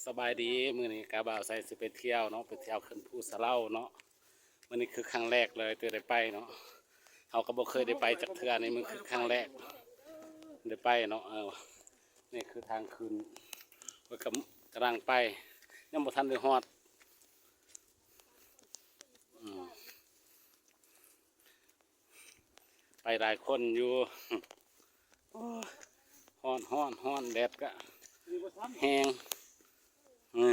ສະບາຍດີ ມື້ນີ້ກະບ່າວໄຊຊິໄປທ່ຽວເນາະ ໄປທ່ຽວຂຶ້ນພູສະເລົາເນາະ. ມື້ນີ້ຄືຄັ້ງແລກເລີຍທີ່ໄດ້ໄປເນາະ ເຮົາກໍບໍ່ເຄີຍໄດ້ໄປຈັກເທື່ອ ນີ້ມັນຄືຄັ້ງແລກໄດ້ໄປເນາະ. ເອີ ນີ້ຄືທາງຂຶ້ນ ເພິ່ນກຳ ກຳລັງໄປ ຍັງບໍ່ທັນໄດ້ຮອດ ອືມ ໄປຫຼາຍຄົນຢູ່. ໂອ້ຍ ຮ້ອນ ຮ້ອນ ຮ້ອນ ແດດກະແຮງ ເອີ.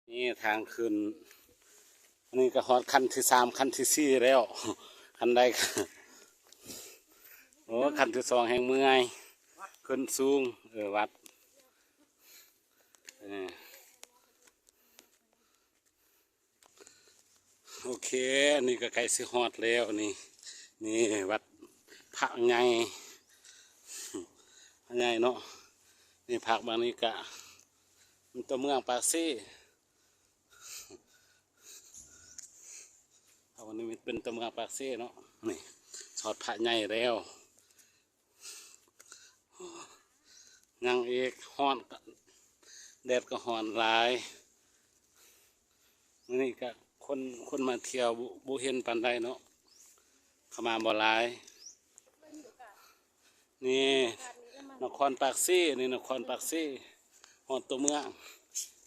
ນີ້ທາງຂຶ້ນ ອັນນີ້ກໍຮອດຂັ້ນທີສາມ ຂັ້ນທີສີ່ແລ້ວ ຂັ້ນໃດ ໂອ້ ຂັ້ນທີສອງແຮງເມື່ອຍ ຂຶ້ນສູງ ເອີ ວັດ ເອີ. ໂອເຄ ອັນນີ້ກໍໃກ້ຊິຮອດແລ້ວນີ້ ນີ້ວັດພະໃຫຍ່ ພະໃຫຍ່ເນາະ. ນີ້ພາກບາງນີ້ກະ ມັນຕົວເມືອງປາກເຊ ພາກບາງນີ້ເປັນຕົວເມືອງປາກເຊເນາະ. ນີ້ຮອດພະໃຫຍ່ແລ້ວ ຍັງອີກ ຮ້ອນ ແດດກໍຮ້ອນຫຼາຍ. ມື້ນີ້ກະຄົນ ຄົນມາທ່ຽວບໍ່ ບໍ່ເຫັນປານໃດເນາະ ເຂົາມາບໍ່ຫຼາຍ. ນີ້ນະຄອນປາກເຊ ນີ້ນະຄອນປາກເຊ ຮອດຕົວເມືອງ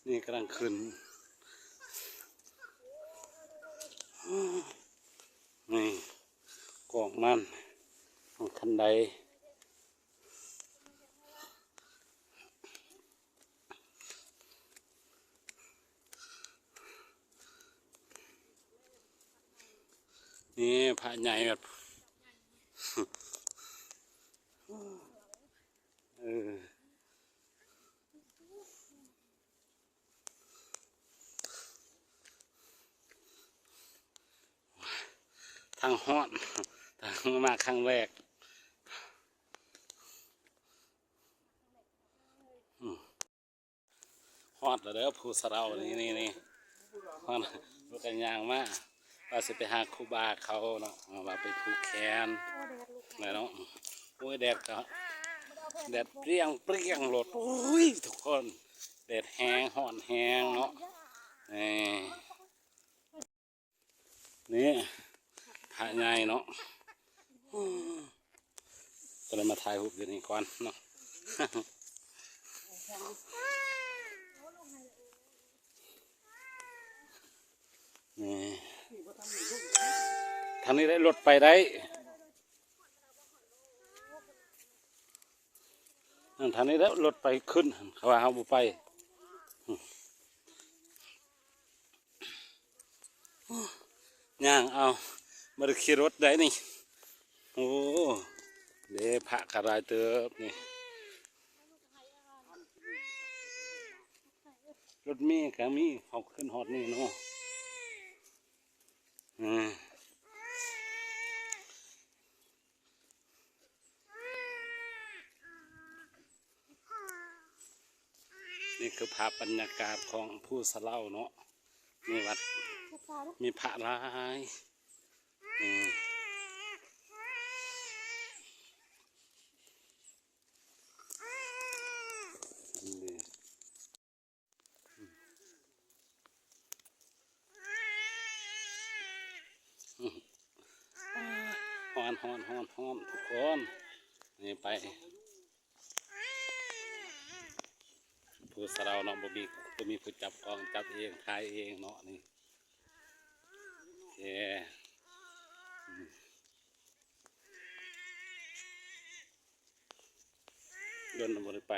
ນີ້ກຳລັງຂຶ້ນ ນີ້ກອກມັນ ຂັ້ນໃດ. ນີ້ພະໃຫຍ່ແບບ ເອີ ທັງຮ້ອນ ທັງມາຄັ້ງແລກ ອືມ. ຮອດແລ້ວເດີ ພູສະເລົາ ນີ້ ນີ້ ນີ້ ຮອດ ເພິ່ນກໍຍ່າງມາ ວ່າຊິໄປຫາຄູບາເຂົາເນາະ ວ່າໄປຜູກແຂນແລ້ວເນາະ. ໂອ້ຍ ແດດກໍ ແດດປຽງໆໂລດ ໂອ້ຍ ທຸກຄົນ ແດດແຮງ ຮ້ອນແຮງເນາະ ເອີ. ນີ້ພະໃຫຍ່ເນາະ ກໍເລີຍມາຖ່າຍຮູບຢູ່ນີ້ກ່ອນເນາະ ນີ້ ທາງນີ້ໄດ້ລົດໄປໄດ້ ອັນທາງນີ້ແຫຼະລົດໄປຂຶ້ນ ເຂົາວ່າເຮົາບໍ່ໄປ ຍ່າງເອົາ ບໍ່ໄດ້ຂີ່ລົດໄດ້ນີ້. ໂອ້ ເດ້ ພະກໍຫຼາຍເຕີບນີ້ ລົດເມກໍມີ ເຮົາຂຶ້ນຮອດນີ້ເນາະ ອືມ. ນີ້ຄືພາບບັນຍາກາດຂອງພູສະເລົາເນາະ ມີວັດ ມີພະຫຼາຍ ອືມ ອັນນີ້. ຮ້ອນ ຮ້ອນ ຮ້ອນ ຮ້ອນ ທຸກຄົນ ນີ້ໄປ ພູສະເລົາເນາະ ບໍ່ມີ ບໍ່ມີຜູ້ຈັບກ້ອງ ຈັບເອງ ຖ່າຍເອງເນາະ ນີ້ ເອີ. ດົນບໍ່ໄດ້ໄປ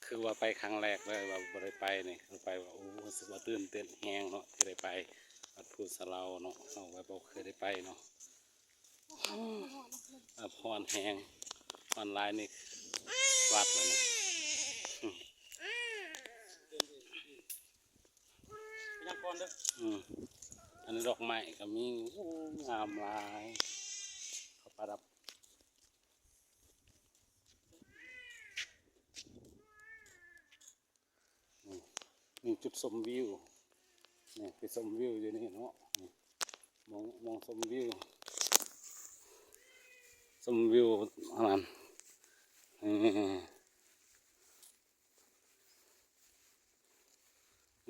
ຄືວ່າໄປຄັ້ງແລກເລີຍ ວ່າບໍ່ໄດ້ໄປນີ້ ໄປວ່າ ໂອ້ ຮູ້ສຶກວ່າຕື່ນເຕັ້ນແຮງເນາະ ທີ່ໄດ້ໄປວັດພູສະເລົາເນາະ ເຮົາວ່າບໍ່ເຄີຍໄດ້ໄປເນາະ ອາ ຮ້ອນແຮງ ຮ້ອນຫຼາຍນີ້ ວັດລະນີ້ ອືມ ອັນນີ້ດອກໄມ້ກໍມີ ໂອ້ ງາມຫຼາຍ ເຂົາປະດັບ. ນີ້ ນີ້ຈຸດຊົມວິວ ນີ້ໄປຊົມວິວຢູ່ນີ້ເນາະ ນີ້ ມອງ ມອງຊົມວິວ ຊົມວິວອັນນັ້ນ ນີ້.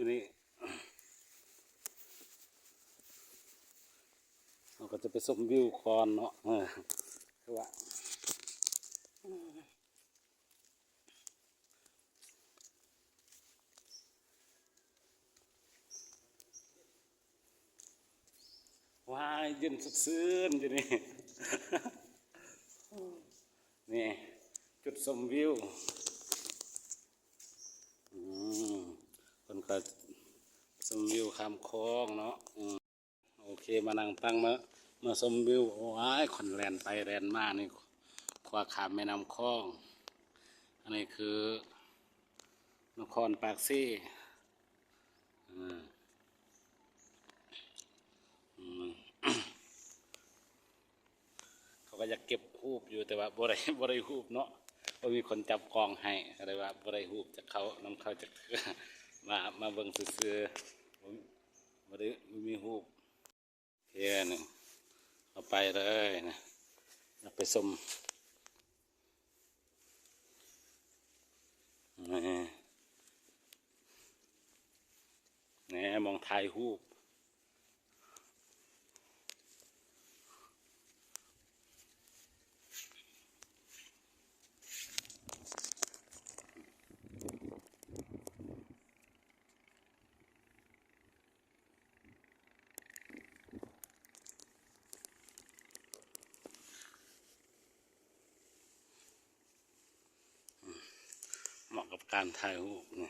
ຢູ່ນີ້ ເຮົາກໍຈະໄປຊົມວິວກ່ອນເນາະ ເອີ ຄືວ່າ ວ້າຍ ເຢັນສົດຊື່ນຢູ່ນີ້ ນີ້ຈຸດຊົມວິວ ອືມ ເພິ່ນກໍຊົມວິວຂ້າມຂອງເນາະ ອືມ. ໂອເຄ ມານັ່ງຟັງ ມາ ມາຊົມວິວ. ໂອ້ຍ ຄົນແລ່ນໄປແລ່ນມານີ້ ຂົວຂ້າມແມ່ນ້ຳຂອງ. ອັນນີ້ຄືນະຄອນປາກເຊ ອືມ ອືມ ເຂົາກໍຢາກເກັບຮູບຢູ່ ແຕ່ວ່າບໍ່ໄດ້ ບໍ່ໄດ້ຮູບເນາະ ບໍ່ມີຄົນຈັບກ້ອງໃຫ້ ກໍເລີຍວ່າບໍ່ໄດ້ຮູບຈາກເຂົາ ນຳເຂົາຈັກເທື່ອ. ມາ ມາເບິ່ງຊື່ໆ ບໍ່ ບໍ່ໄດ້ ບໍ່ມີຮູບ. ໂອເຄ ນີ້ ເອົາໄປເລີຍນະ ຢາກໄປຊົມ ນີ້ ນີ້ ໝ່ອງຖ່າຍຮູບ. ເໝາະກັບການຖ່າຍຮູບນີ້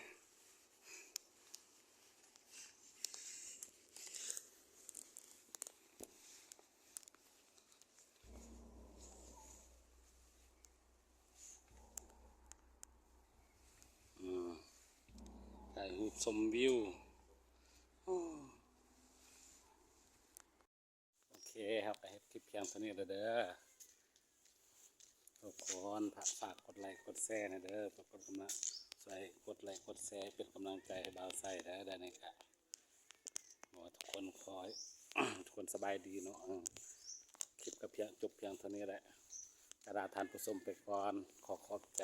ອືມ ຖ່າຍຮູບຊົມວິວ. ໂອເຄ ເຮົາກໍເຮັດຄລິບພຽງເທົ່ານີ້ແຫຼະເດີທຸກຄົນ. ຝາກກົດໄລກົດແຊແດ່ເດີ ເພື່ອເປັນກຳລັງ ຊ່ວຍກົດໄລກົດແຊເປັນກຳລັງໃຈໃຫ້ບ່າວໄຊເດີ. ດຽວນີ້ກໍ ຂໍໃຫ້ທຸກຄົນ ຂໍໃຫ້ ທຸກຄົນສະບາຍດີເນາະ. ເອີ ຄລິບກໍພຽງ ຈົບພຽງເທົ່ານີ້ແຫຼະ. ລາທ່ານຜູ້ຊົມໄປກ່ອນ. ຂໍຂອບໃຈ.